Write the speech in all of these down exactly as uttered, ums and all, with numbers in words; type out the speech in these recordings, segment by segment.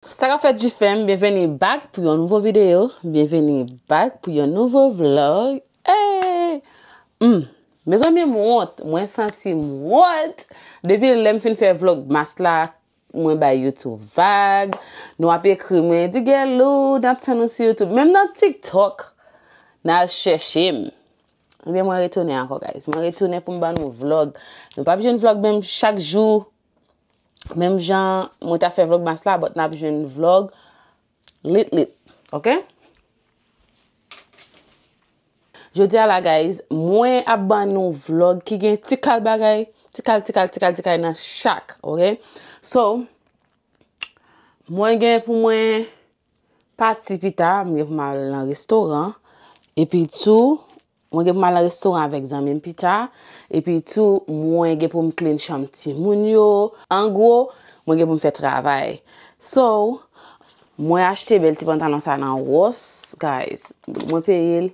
Sa k ap fèt, G Fam? Byenveni back pou yon nouvo videyo. Byenveni back pou yon nouvo vlog. Hey! Hmm. Mezanmi, m wont. Mwen santi m wont. Depi lè m fin fè Vlogmas la, mwen bay YouTube vag. Nou ap ekri mwen, di Guerlou, n ap tann ou sou YouTube. Menm nan TikTok, n al chèche m. Ebyen, mwen retounen ankò, guys. Mwen retounen pou m ban nou vlog. Nou p ap jwenn vlog menm chak jou. Menm jan mwen ta fè Vlogmas la, but n ap jwenn vlog lit lit. Oke? Jodi a la, guys, mwen ap ban nou vlog ki gen ti kal bagay, ti kal, ti kal, ti kal, ti kal nan chak, oke? So, mwen gen pou mwen pati pita, mwen gen pou m al nan restoran. Epi tou, mwen gen pou m al nan restoran avèk zanmi m pita. Epi tou, mwen gen pou m clean chanm timoun yo. An gwo, mwen gen pou m fè travay. So, mwen achte bèl ti pantalon sa nan Ross, guys. Mwen peye l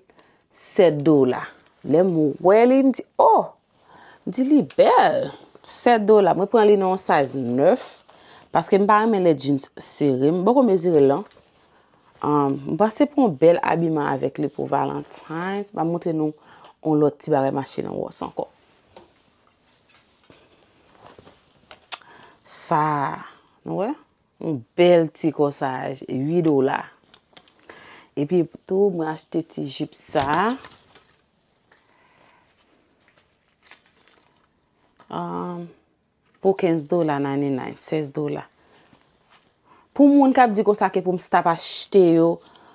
sèt dola. Lè m wè li, m di, oh! M di li bèl. Sèt dola. Mwen pran li nan yon size nèf. Paske m pa renmen lè jeans sere. M poko mezire l non. Um, m panse pou yon bèl abiman avèk li pou Valentine's. M ap montre nou yon lòt ti bagay m achte nan Ross ankò. Sa, nou wè? Yon bèl ti kòsaj, uit dola. Epi tou, mwen achte ti jip sa. Um, pou kenz dola, ninety-nine, sèz dola. Pou moun k ap di konsa ke pou m stop achte yo,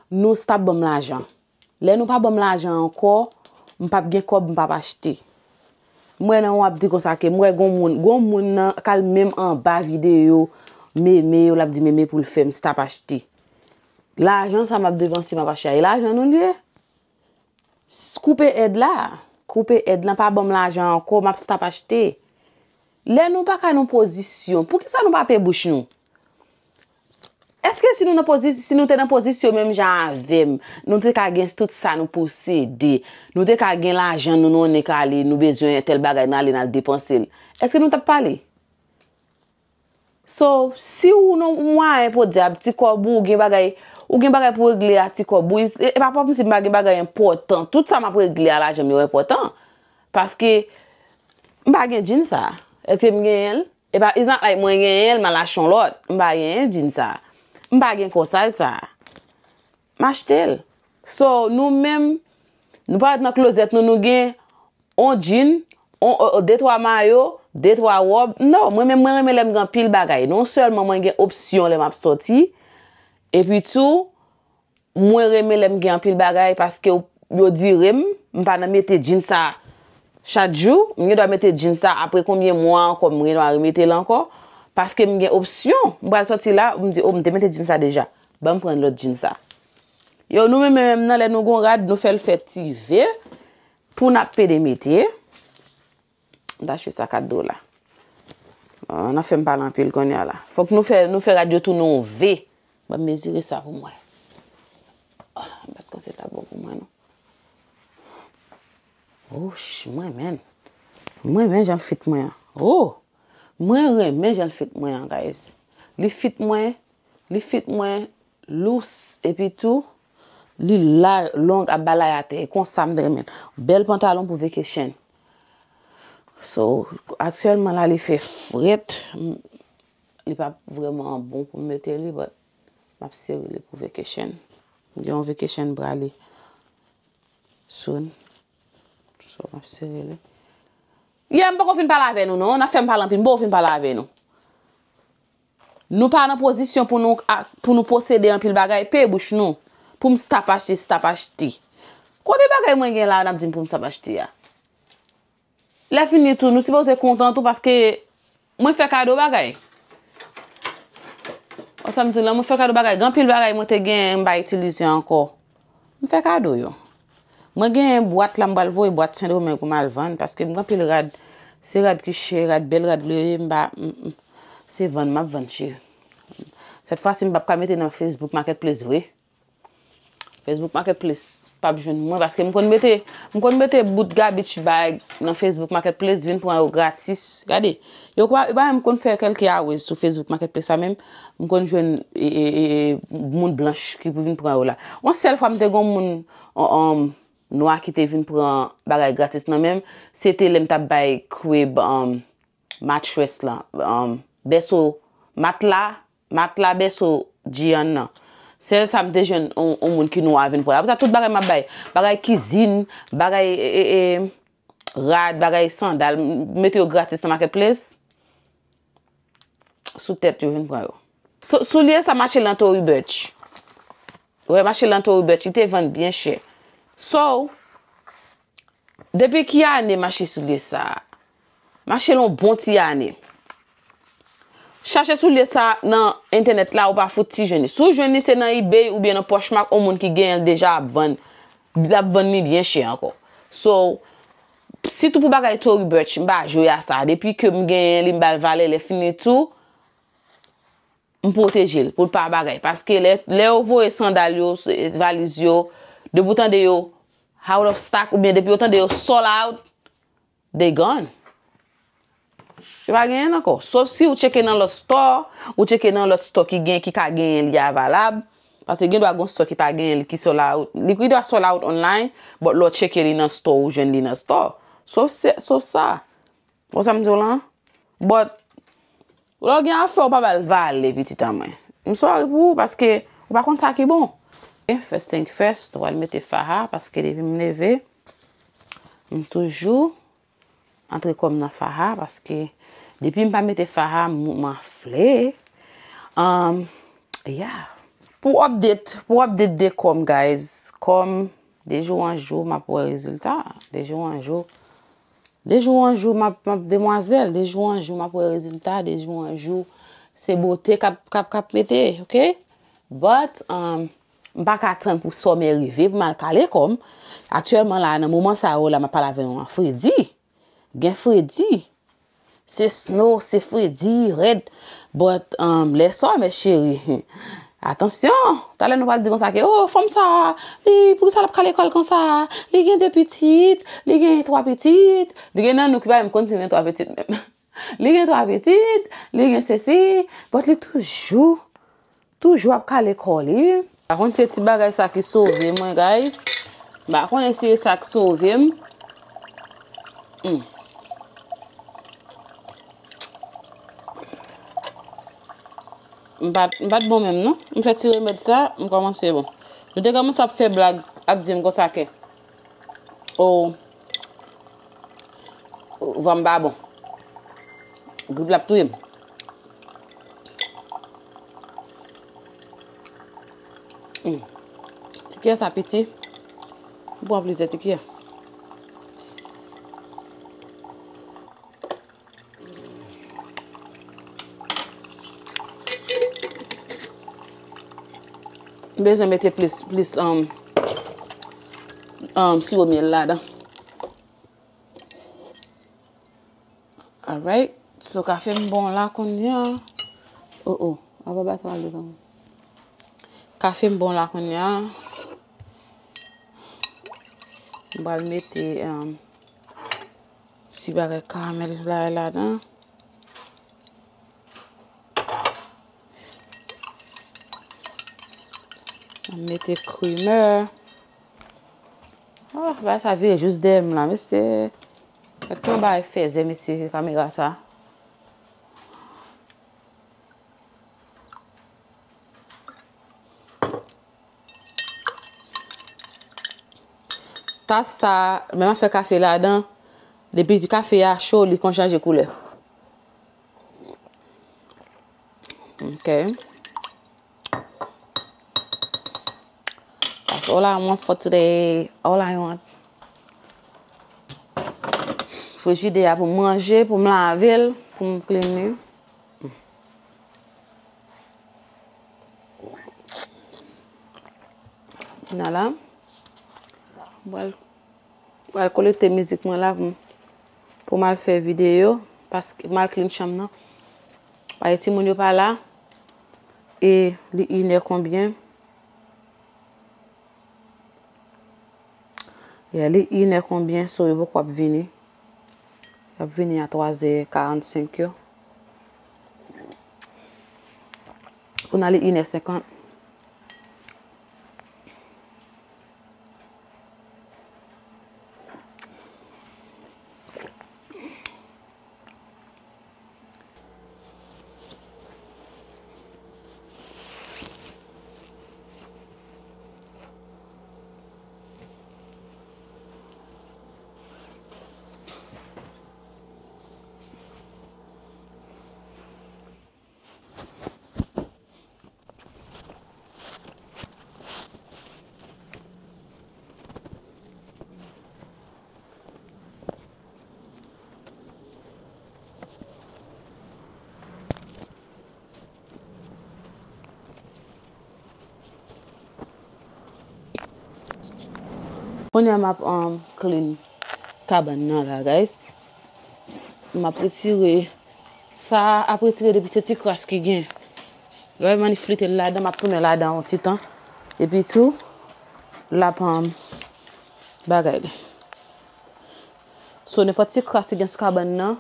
nou stop ban m lajan. Lè nou pa ban m lajan ankò, m p ap gen kòb, m p ap achte. M wè nan w ap di konsa ke m wè gon moun, gon moun nan k al menm anba videyo Meme yo, l ap di Meme pou l fè m stop achte. Lajan sa m ap depanse, m ap achte a. E lajan nou l ye? S-, koupe èd la. Koupe èd lan, pa ban m lajan ankò, m ap stop achte. Lè nou pa ka nan pozisyon, poukisa nou pa pe bouch nou? Èske si nou nan pozi-, si nou te nan pozisyon menm jan avè m, nou te ka gen tout sa nou posede, nou te ka gen lajan nou, nou konnen k ale, nou bezwen tèl bagay, n ale, n al depanse l? Èske nou t ap pale? So, si ou nan mwayen podyab, ti kòb ou, ou gen bagay, ou gen bagay pou regle a ti kòb ou, e, e pa kòmsi m pa gen bagay enpòtan. Tout sa m ap regle a lajan m yo enpòtan. Paske m pa gen jeans sa. Èske m genyen l? E pa, it's not like mwen genyen l, m al achte yon lòt. M pa genyen jeans sa. M pa gen kòsaj sa. M achte l. So, nou menm, nou pa ret nan klozèt nou, nou gen on jean, on, on, on, de twa mayo, de twa wòb. Non, mwen menm, mwen renmen lè m gen anpil bagay. Non sèlman mwen gen opsyon lè m ap sòti, epi tou, mwen renmen lè m gen anpil bagay paske yo, yo dire m, m pa nan mete jeans sa chak jou, m gen dwa mete jeans sa apre konbyen mwa ankò, m gen dwa remete l ankò, paske m gen opsyon. M pral sòti la, m di, oh, m te mete jeans sa deja. Ban m pran lòt jeans sa. Yo, nou menm menm nan, lè nou gon rad, nou fè l fè ti ve pou n ap pede mete. M ta achte sa kat dola. Ah, n ap fè m pale anpil kounye a la. Fòk nou fè, nou fè rad yo tounen yon ve. Ban m mezire sa pou mwen. Ah, m pa t konn se ta bon pou mwen, non. Ouch, mwen menm. Mwen menm jan l fit mwen an. Oh! Mwen renmen jan l fit mwen an, guys. Li fit mwen, li fit mwen lous, epi tou, li la, long ap balay atè. E konsa m te renmen l. Bèl pantalon pou vacation. So, aktyèlman la, li fè frèt. M, li pa vrèman bon pou m mete li, but m ap sere li pou vacation. M gen yon vacation m prale soon. So, m ap sere li. Yeah, m poko fin pale avè nou, non. N ap fè m pale anpil. M poko fin pale avè nou. Nou pa nan pozisyon pou nou, a, pou nou posede anpil bagay. Pe bouch nou. Pou m stop achte, stop achte. Kote bagay mwen gen la, n ap di m pou m stop achte a? Lè fini tou, nou sipoze kontan tou paske mwen fè kado bagay. Wè sa m di w la, mwen fè kado bagay. Gen anpil bagay mwen te genyen, m pa itilize ankò. M fè kado yo. Mwen genyen bwat la, m pral voye bwat Sendomeng pou m al vann, paske m gen anpil rad. Se rad ki chè, rad bèl, rad leye, m pa, m, m, se vann m ap vann, cheri. Sèt fwa si m p ap ka mete nan Facebook Marketplace vre. Facebook Marketplace, p ap jwenn mwen, paske m konn mete, m konn mete bout garbage bag nan Facebook Marketplace, vin pran yo gratis. Gade, yo pa, yo pa menm konn fè kèlke hours sou Facebook Marketplace la menm, m konn jwenn, e, e, e, e, moun blanch ki pou vin pran yo la. Yon sèl fwa m te gon moun, um, um, nwa ki te vin pran bagay gratis nan men m, se te lè m t ap bay crib, um, mattress lan, um, bèso, matla, matla bèso Gian nan. Sèl sa m te jwenn on, on moun ki nwa vin pran. Apre sa, tout bagay m ap bay. Bagay kizin, bagay, e, e, e, rad, bagay sandal, m mete yo gratis nan Marketplace. Sou tèt yo vin pran yo. So, soulye sa mache lan Tory Burch. Wè, mache lan Tory Burch, li te vann byen chè. So, depi ki ane mache soulye sa? Mache lan bon ti ane. Chache soulye sa nan entènèt la, ou pa fout ti jwenn li. Si w jwenn li, se nan eBay oubyen nan Poshmark, on moun ki genyen l deja ap vann, l ap vann li byen chè ankò. So, sitou pou bagay Tory Burch, m pa jwe a sa. Depi ke m genyen li, m ba l valè, lè fini tou, m pwoteje l pou l pa bagay. Paske lè, lè yo voye sandal yo, valiz yo, depi w tande yo out of stock, oubyen depi yo tande yo sold out, they gone. Yo pa genyen l ankò. Sof si ou tcheke nan lòt store, ou tcheke nan lòt store ki gen, ki ka genyen li a valab. Paske gen dwa gon store ki pa genyen li, ki sold out. Li, li dwa sold out online, but lè w tcheke li nan store, ou jwenn li nan store. Sof se, sof sa. Ou sa m di w lan? But, lè w gen afè, ou pa ba l vale, pitit an mwen. M sorry pou ou, paske ou pa konn sa ki bon. Ok, first thing first, nou pral mete faha, paske depi m leve, m toujou antre kò m nan faha, paske depi m pa mete faha, m, m anfle. Um, yeah. Pou update, pou update de kò m, guys, kò m, de jou an jou, m ap wè rezilta. De jou an jou, de jou an jou, m ap, m ap demwazèl. De jou an jou, m ap wè rezilta. De jou an jou, se bote k ap, k ap, k ap mete, ok? But, um, m pa ka tann pou sòmè rive pou m al kale kò m. Aktyèlman la, nan moman sa yo la, m ap pale avè nou an fredi. Gen fredi. Se snow, se fredi, rèd. But, um, lè sòmè cheri, atansyon, talè nou pral di konsa ke, oh, fanm sa, li, poukisa l ap kale kò l konsa? Li gen de pitit, li gen twa pitit. Li gen nan nou ki pa menm konn si l gen twa pitit menm. Li gen twa pitit, li gen sesi, but li toujou, toujou ap kale kò li. Pa konn si se ti bagay sa ki sove mwen, guys. M pa konnen si se sa k sove m. Hmm. M pa t, m pa t bon menm, non. M fè ti remèd sa, m kòmanse bon. Nou te kòmanse ap fè blag, ap di m konsa ke, oh, vwa m pa bon. Grip la ap touye m. Hmm. Ti kiyè sa piti. M pran plizyè ti kiyè. M bezwen mete plis, plis, um, um, siwo myèl ladan. Alright. So, kafe m bon la kounye a. Oh, oh. Apa baton ale kanmenm. Kafe m bon la kounye a. M pral mete, um, ti bagay karamèl la ladan. Mete creamer. Oh, bagay sa vire jis dèyè m la, mesye. Gad kòman bagay fèzè, mesye, kamera sa. Tas sa, menm afè kafe ladan, depi kafe a cho, li konn chanje koulè. Ok. That's all I want for today. All I want. Frijidè a pou m ranje, pou m lave l, pou m clean li. Kounye a la, m pral, pral konekte mizik mwen la pou m, pou m al fè videyo, paske m al clean chanm nan. Paske timoun yo pa la, e li inè konbyen. Yeah, li inè konbyen, so yo poko ap vini. Y ap vini a twazè karannsenk yo. Kounye a li inè senkant. Kounye a m ap, um, clean kabann nan la, guys. M ap retire sa a, ap retire depi se ti kras ki gen. Lè m annik flite l ladan, m ap tounen ladan yon ti tan. Epi tou, l ap, um, bagay li. So, nenpòt ti kras ki gen sou kabann nan,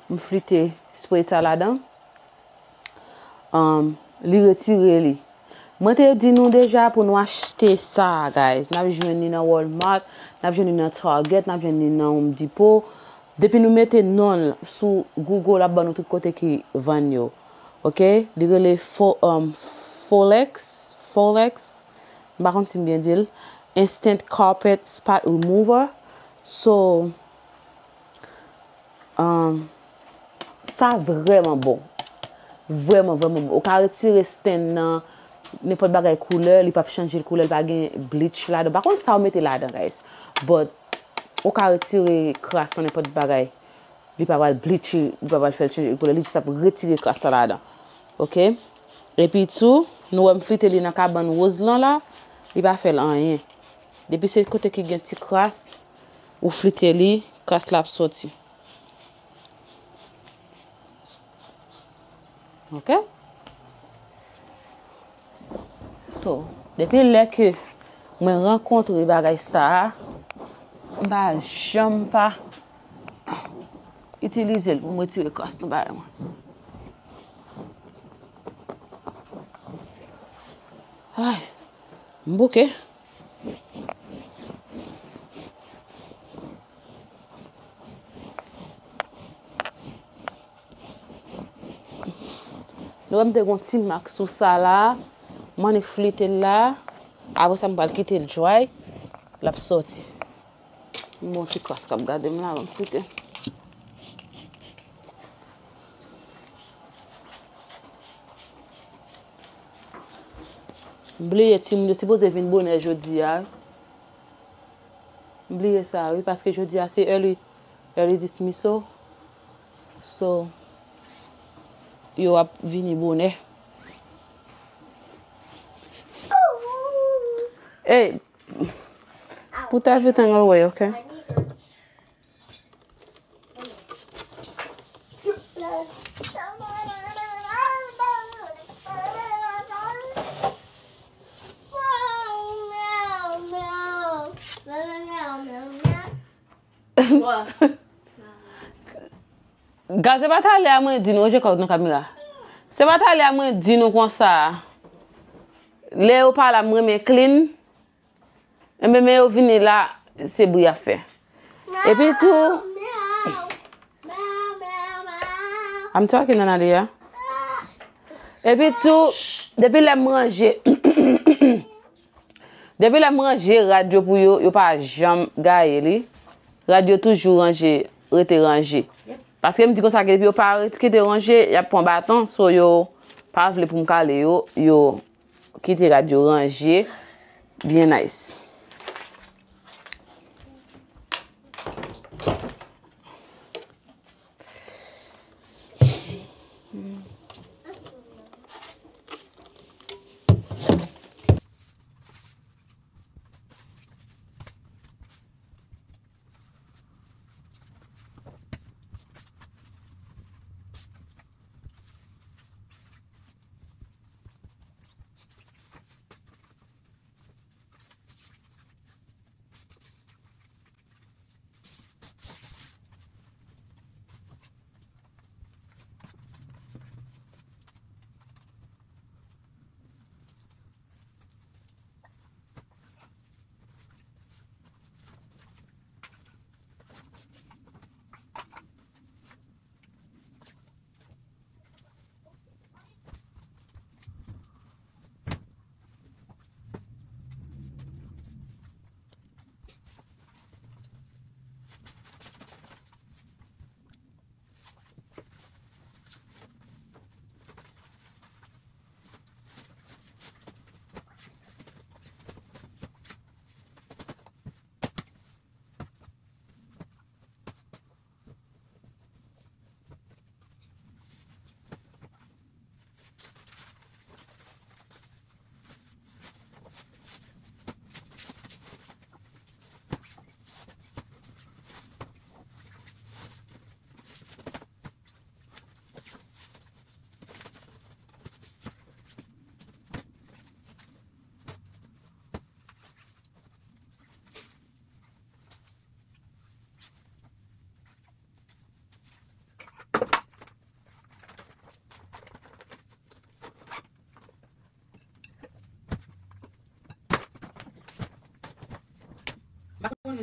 m flite spray sa ladan. Um, li retire li. Mwen te di nou deja pou nou achte sa a, guys. N ap jwenn li nan Walmart, n ap jwenn li nan Target, n ap jwenn li nan Home Depot. Depi nou mete non l sou Google, l ap ban nou tout kote ki vann yo. Oke? Li rele Fo-, um, Folex, Folex. M pa konn si m byen di l. Instant Carpet Spot Remover. So, um, sa vrèman bon. Vrèman, vrèman bon. Ou ka retire stain nan nenpòt bagay koulè, li p ap chanje koulè, li pa gen bleach ladan. Pa konn sa yo mete ladan, guys. But, ou ka retire kras nan nenpòt bagay. Li pa pral bleach, li pa pral fè l chanje koulè, li jis ap retire kras la ladan. Oke? Epi tou, nou wè m flite li nan kabann woz lan la, li pa fè l anyen. Depi se kote ki gen ti kras, ou flite li, kras la ap soti. Oke? So, depi lè ke mwen rankontre bagay sa a, m pa janm pa itilize l pou m retire kras nan bagay mwen. Ay, m bouke. Nou wè m te gon ti mak sou sa la. M annik flite l la. Apre sa, m pral kite l dry. L ap soti. M gon ti kras k ap gade m la, ban m flite. M bliye timoun yo sipoze vin bonè jodi a. M bliye sa, wi, paske jodi a se early, early dismissal. So, yo ap vini bonè. Hey, put everything away, okay? Gaz, se pa talè a mwen di nou, Jekòb nan kamera. Se pa talè a mwen di nou konsa. Lè yo pa la, m renmen clean. Enben, men yo vini la, se bri y ap fè. Epi tou, I'm talking, Analia. Epi tou, depi lè m ranje, depi lè m ranje rad yo pou yo, yo pa janm gaye li. Rad yo toujou ranje, rete ranje. Paske m di konsa ke depi yo pa ret-, kite ranje, y ap pran baton, so yo pa vle pou m kale yo, yo kite rad yo ranje byen nice.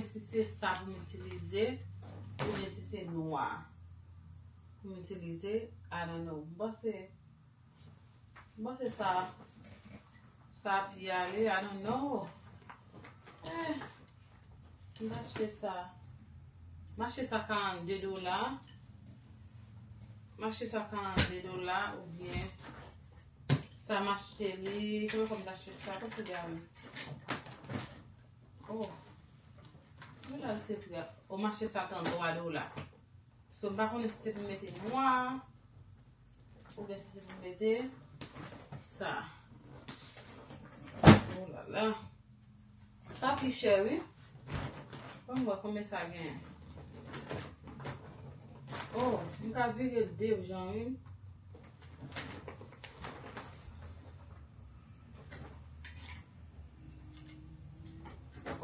Si se sa pou m itilize, oubyen si se nwa pou m itilize, I don't know. M panse, m panse sa, sa pi ale, I don't know. Eh, m achte sa. M achte sa karannde dola. M achte sa karannde dola oubyen sa m achte li, konbyen fwa m t achte sa? Kot li gade? Oh. Mwen la l se pri a. O mache sa tranntrwa dola. So, m pa konnen si se pou m mete nwa oubyen si se pou m mete sa. Oh la la. Sa pi chè, wi. Ban m wè konbyen sa genyen. Oh, m ka vire l de jan, wi.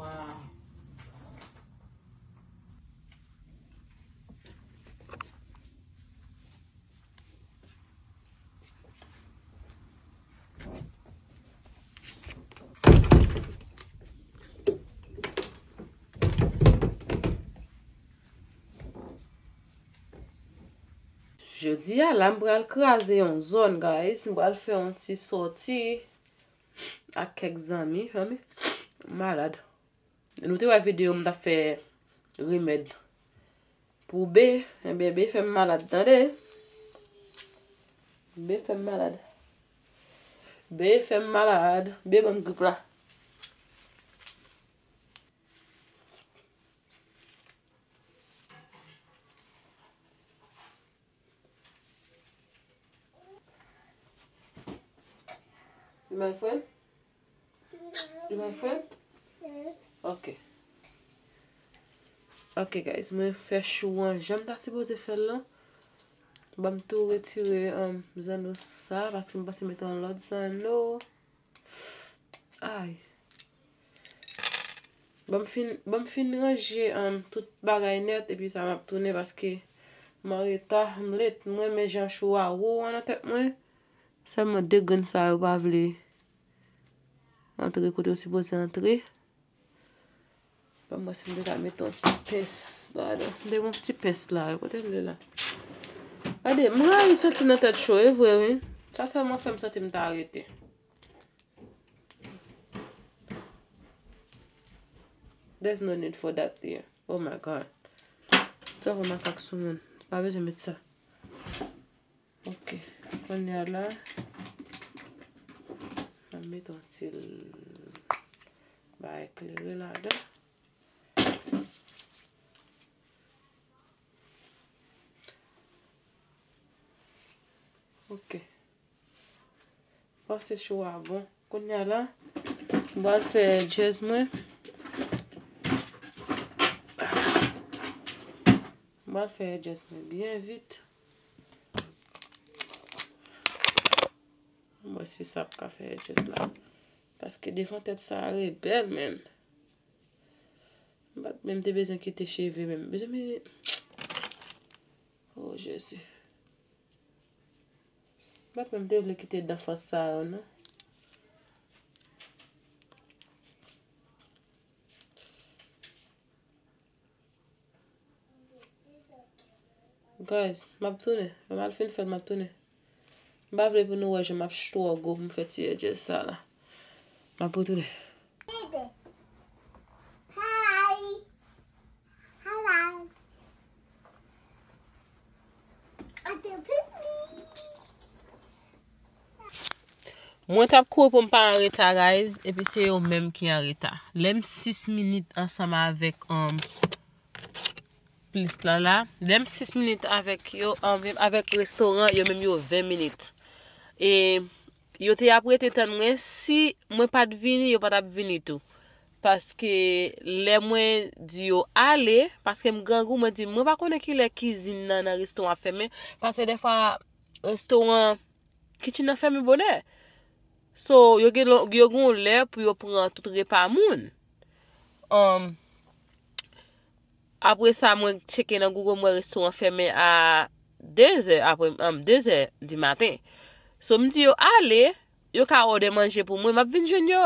Wow. Jodi a la, m pral kraze yon zòn, guys. M pral fè yon ti sòti ak kèk zanmi, zanmi. M malad. Nou te wè videyo m t ap fè remèd pou be. Enben, be fè m malad, tande. Be fè m malad. Be fè m malad. Be ban m grip la. You my friend? You my friend? Ok. Ok, guys, mwen fè chou an jan m ta sipoze fè l lan. Ban m tou retire, um, zanno sa, paske m panse mete yon lòt zanno. Ay. Ban m fin, ban m fin ranje, um, tout bagay nèt, epi sa m ap tounen paske m an reta, m late. M renmen jan chou a wo an nan tèt mwen. Sèlman de grenn sa yo pa vle antre kote yo sipoze antre. Ban m wè si m te ka mete yon ti pens ladan. M te gen yon ti pens la, kote l ye la? Gade, m rayi soti nan tèt cho, e vre wi. Sa sèlman fè m santi m ta rete. There's no need for that there. Oh my God. Twò makak sou moun. Pa bezwen met sa. Ok. Kounye a la, mwen met yon ti bagay klere ladan. Ok. Panse chou a bon. Kounye a la, m pral fè edges mwen. M pral fè edges mwen byen vit. M wè si sa ap ka fè edges la. Paske devan tèt sa a rebèl, menn. M pa t menm te bezwen kite cheve menm. Bezwen men. Oh, Jezi. M pa t menm te vle kite dan fas sa yo, non. Guys, m ap tounen. Lè m al fin fè l, m ap tounen. M pa vle pou nou wè jan m ap struggle pou m fè ti edges sa la. M ap retounen. Hi. Hi, guys. I do pee pee. Mwen t ap kouri pou m pa an reta, guys, epi se yo menm ki an reta. Lè m sis minit ansanm avèk, um, plis la la. Lè m sis minit avèk yo, um, avèk restoran, yo menm yo ven minit. E yo te ap rete tann mwen, si mwen pa t vini, yo pa t ap vini tou. Paske lè mwen di yo ale, paske m grangou, mwen di, mwen pa konnen kilè kizin nan, nan restoran ap fèmen. Paske dèfwa, restoran, kitchen nan fèmen bonè. So, yo gen lon-, yo gen yon lè pou yo pran tout repa moun. Um, apre sa, mwen tcheke nan Google, mwen restoran fèmen a de zè apre, um, de zè di maten. So, m di yo ale, yo ka òdè manje pou mwen, m ap vin jwenn yo.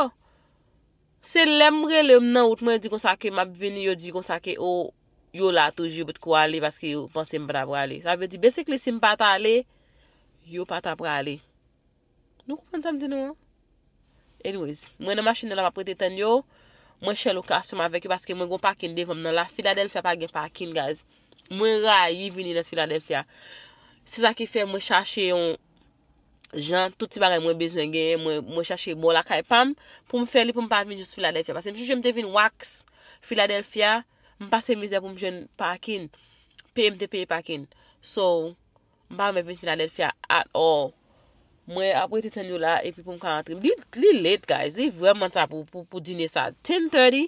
Se lè m rele, m nan wout, mwen di konsa ke m ap vini, yo di konsa ke, o, yo la toujou, yo potko ale paske yo panse m pa ta prale. Sa vle di, basically, si m pa t ale, yo pa ta prale. Nou konprann sa m di nou an? Anyways, mwen nan machin nan la, m ap rete tann yo. Mwen share lokasyon m avèk yo paske mwen gon pakin devan m nan la. Philadelphia pa gen pakin, guys. Mwen rayi vini nan Philadelphia. Se sa ki fè mwen chache yon jan, tout ti bagay mwen bezwen genyen, mwen, mwen chache bò lakay pa m pou m fè li, pou m pa vin jis Philadelphia. Paske m sonje m te vin wax Philadelphia, m pase mizè pou m jwenn pakin. Peye m te peye pakin. So, m pa renmen vin Philadelphia at all. Mwen ap rete tann yo la, epi pou m ka antre. Li, li late, guys. Li vrèman ta pou, pou, pou dine sa. Ten thirty.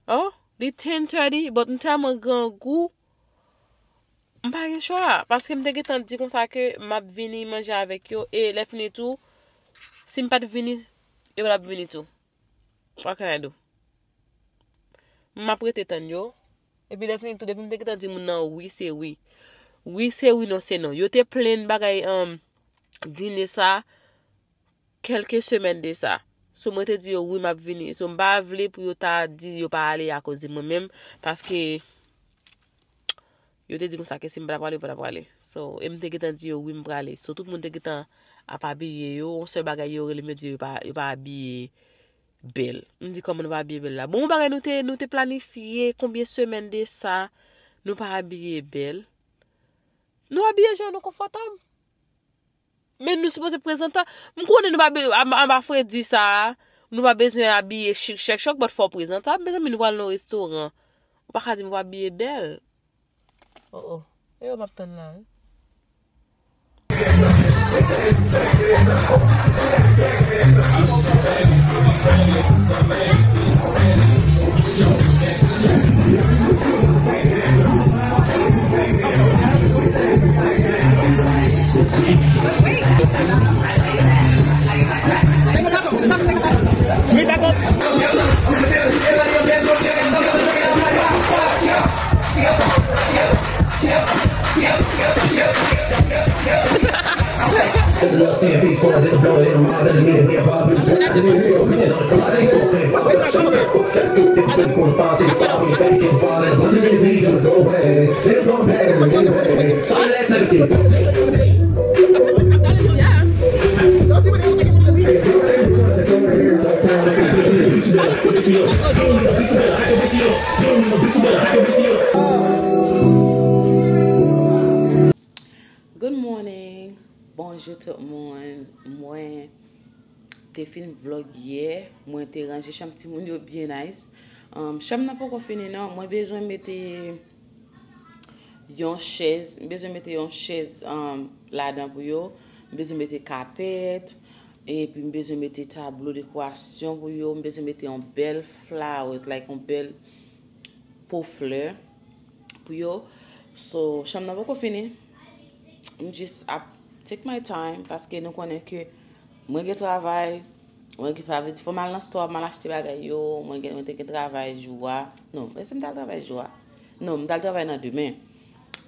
Oh, li ten thirty, but m tèlman grangou. M pa gen chwa, paske m te gentan di konsa ke m ap vini manje avèk yo, e lè fini tou, si m pa t vini, yo pa t ap vini tou. What can I do? M ap rete tann yo. Epi lè fini tou, depi m te gentan di moun nan wi, se wi. Wi, se wi, non, se non. Yo te plenn bagay, um, dine sa, kèlke semèn de sa. So, mwen te di yo, wi, m ap vini. So, m pa vle pou yo ta di yo pa ale akoz de mwen menm, paske yo te di konsa ke si m pa ta prale, yo pa ta prale. So, e m te gentan di yo, wi, m prale. So, tout moun te gentan ap abiye yo. Yon sèl bagay yo rele m, yo di yo pa, yo pa abiye bèl. M di, kòman nou pa abiye bèl la? Bon, yon bagay nou te, nou te planifye konbyen semèn de sa, nou pa abiye bèl. Nou abiye jan nou konfòtab. Men nou sipoze prezantab. M konnen nou pa be-, anba, anba fredi sa a, nou pa bezwen abiye chik, chèk, chòk, but fò w prezantab. Mezanmi, nou pral nan yon restoran. Ou pa ka di m w abiye bèl. Oh, oh. E yo m ap tann la, wi. Good morning. Bonjou tout moun. Mwen te fin vlog yè. Mwen te ranje chanm timoun yo byen nice. Um, chanm nan poko fini non. Mwen bezwen mete yon chèz. M bezwen mete yon chèz, um, ladan pou yo. M bezwen mete kapèt. Epi m bezwen mete tablo dekorasyon pou yo. M bezwen mete yon bèl flowers, like yon bèl po flè pou yo. So, chanm nan poko fini. M jis ap take my time paske nou konnen ke mwen gen travay, mwen gen, sa vle di fò m al nan store, m al achte bagay yo, mwen gen, mwen te gen travay jou a. Non, èske m t al travay jou a? Non, m t al travay nan demen.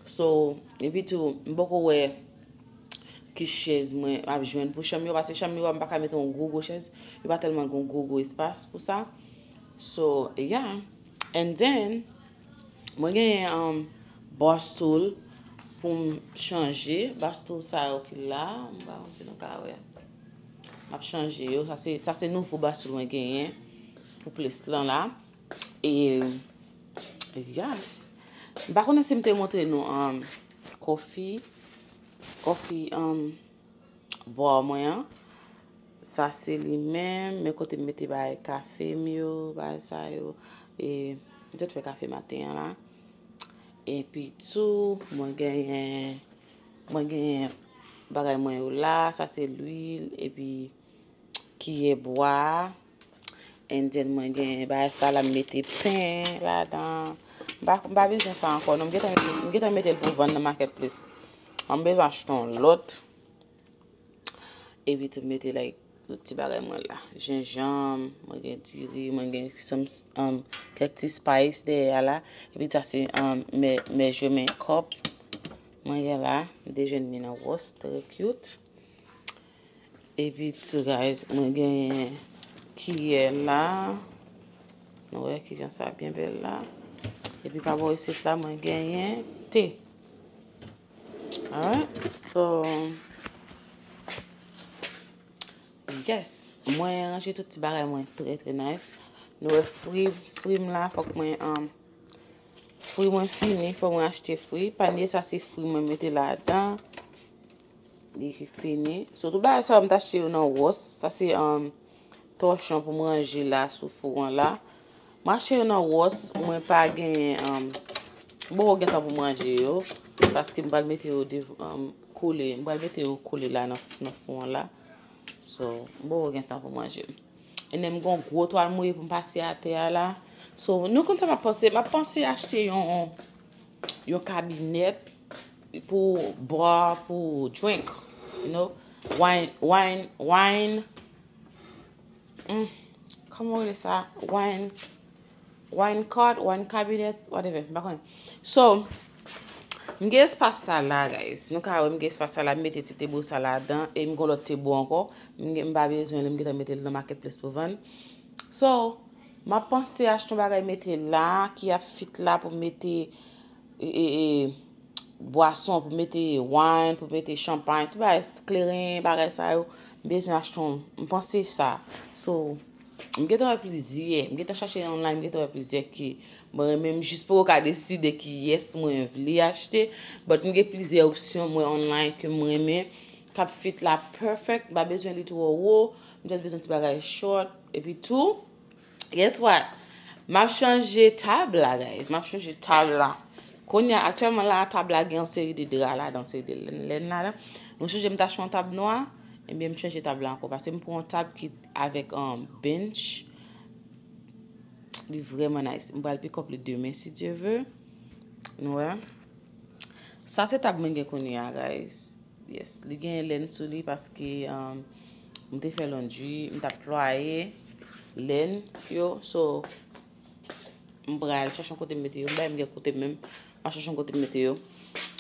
So, epi tou, m poko wè ki chèz mwen ap jwenn pou chanm yo, paske chanm yo a, m pa ka mete yon gwo gwo chèz, yo pa tèlman gen yon gwo gwo espas pou sa. So, yeah. And then, mwen genyen, um, bar stool pou m chanje. Bar stool sa yo ki la, m pa konn si nou ka wè. M ap chanje yo. Sa se, sa se nouvo bar stool mwen genyen pou plis lan la. E, yes. M pa konnen si m te montre nou, um, coffee, coffee, um, bò mwen an. Sa se li menm, men kote m mete bagay kafe m yo, bagay sa yo. E, m te fè kafe maten an la. Epi tou, mwen genyen, mwen genyen bagay mwen yo la. Sa se lwil, epi kiyè bwa. And then mwen gen bagay sa la, m mete pen ladan. M pa, m pa bezwen sa ankò non. M gentan, m gentan mete l pou vann nan marketplace. An, m bezwen achte yon lòt. Epi tou m mete, like, lòt ti bagay mwen la. Jenjanm, mwen gen diri, mwen gen some, um, kèk ti spice dèyè a la. Epi sa se, um, mè, mè jemen kòp. Mwen gen la, m te jwenn li nan Ross, trè cute. Epi tou, guys, mwen genyen kiyè la. Nou wè kijan sa byen bèl la. Epi pa bò isit la, mwen genyen te. Alright, so, yes, mwen ranje tout ti bagay mwen trè, trè nice. Nou wè fri, fri m la, fòk mwen, um, fri mwen fini, fòk mwen achte fri. Panye sa se fri mwen mete ladan. Li fini. So, tout bagay sa yo, m t achte yo nan Ross. Sa se, um, tòchon pou m ranje la sou fou an la. M achte yo nan Ross, mwen pa gen, um, m poko gen tan pou m ranje yo, paske m pral mete yo dev-, um, kole, m pral mete yo kole la nan, nan fou an la. So, m poko gen tan pou m ranje yo. And then m gon gwo twal mouye pou m pase atè a la. So, nou konn sa m ap panse? M ap panse achte yon, yon kabinèt pou bar, pou drink, you know, wine, wine, wine, mm, kòman w rele sa? Wine, wine cart, wine cabinet, whatever, m pa konnen. So, m gen espas sa la, guys. Nou ka wè m gen espas sa la, m mete ti tebo sa ladan, e m gon lòt tebo ankò. M gen, m pa bezwen li, m gentan mete l nan marketplace pou vann. So, m ap panse achte yon bagay mete la, ki ap fit la pou mete, e, e, e, bwason, pou mete wine, pou mete champagne, tout bagay, kleren, bagay sa yo, m bezwen achte yon, m panse sa. So, m gentan wè plizyè, m gentan chache online, m gentan wè plizyè ke mwen renmen, m jis poko ka deside ki yes mwen vle achte, but m gen plizyè opsyon mwen online ke m renmen, k ap fit la perfect, m pa bezwen li twò wo, m just bezwen ti bagay short, epi tou, guess what? M ap chanje tab la, guys. M ap chanje tab la. Kounye a, aktyèlman la, tab la gen yon seri de dra ladan, yon seri de lèn, lèn ladan. Nou sonje m ta chanje yon tab nwa, ebyen m chanje tab la ankò. Paske m pran yon tab ki avèk, um, bench. Li vrèman nice. M pral pick up li demen, si Dye ve. Nou wè. Sa se tab mwen gen kounye a, guys. Yes, li gen lèn sou li paske, um, m te fè laundry, m t ap plwaye lèn yo. So, m pral chache yon kote m mete yo. M bay m gen kote menm. M ap chache yon kote m mete yo.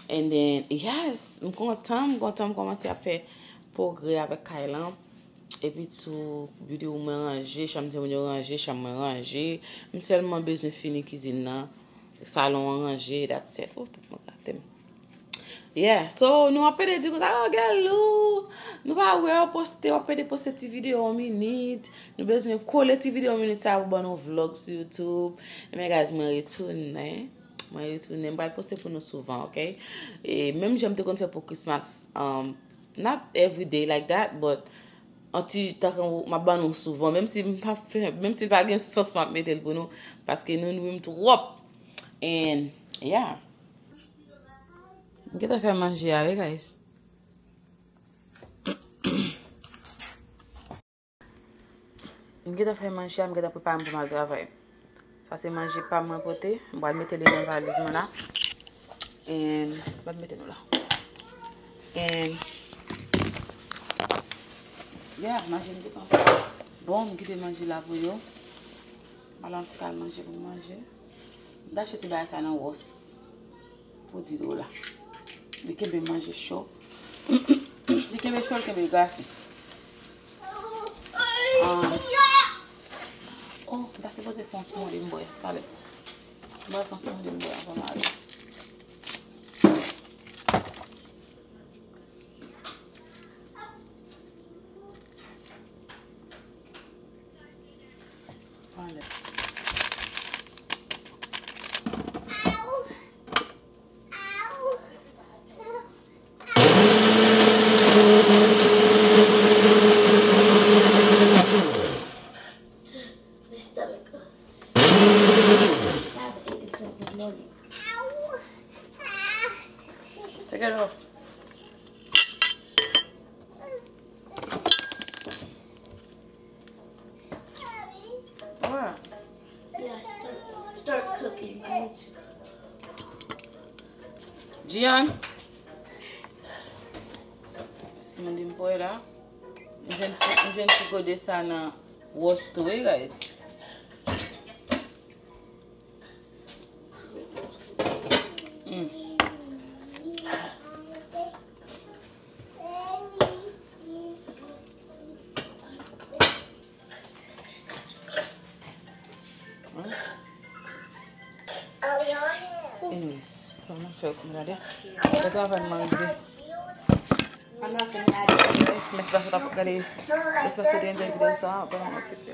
And then, yes, m kontan, m kontan, m kòmanse ap fè pwogrè avèk kay lan. Epi tou, beauty room mwen ranje, chanm timoun yo ranje, chanm mwen ranje. M sèlman bezwen fini kizin nan, salon an ranje, that's it. Oh, tèt mwen gate m. Yeah, so nou ap pede di konsa, "Oh, gèl Lou, nou pa wè w poste, w ap pede poste ti videyo yon minit. Nou bezwen kole ti videyo yon minit sa pou ban nou vlog sou YouTube." Ebyen, guys, mwen retounen. Mwen retounen. M pral poste pou nou souvan, ok? E menm jan m te konn fè pou Christmas, um, not every day like that, but an ti, tankou m ap ban nou souvan, menm si m pa fè, menm si l pa gen sans, m ap mete l pou nou, paske nou nwi m twòp. And, yeah. M gentan fè manje a, wi, guys. M gentan fè manje a, m gentan prepare m pou m al travay. Sa se manje pa m mwen pote. M pral mete li nan valiz mwen la. And, m ap mete nou la. And, yeah, manje m gentan fè. Bon, m kite manje la pou yo. M al yon ti kal manje pou m manje. M t achte ti bagay sa nan Ross pou di dola. Li kenbe manje cho. Li kenbe cho, li kenbe glase. Ah. Oh, m ta sipoze fè yon smoothie m bwè talè. M pral fè yon smoothie m bwè avan m ale. Vale. My stomach. I haven't eaten since this morning. Take it off. What? Yeah, start, start cooking. I need to cook. Gian. Siman di m pwè la. M jwenn ti, m jwenn ti gode sa nan Ross tou, wi, guys. Mm. Mm. Yes. Bon, mwen fè w gade. Gade travay manje. Yes, mèsi paske w t ap gade. Mèsi paske w te enjoy videyo sa. Bon, mwen ti pè.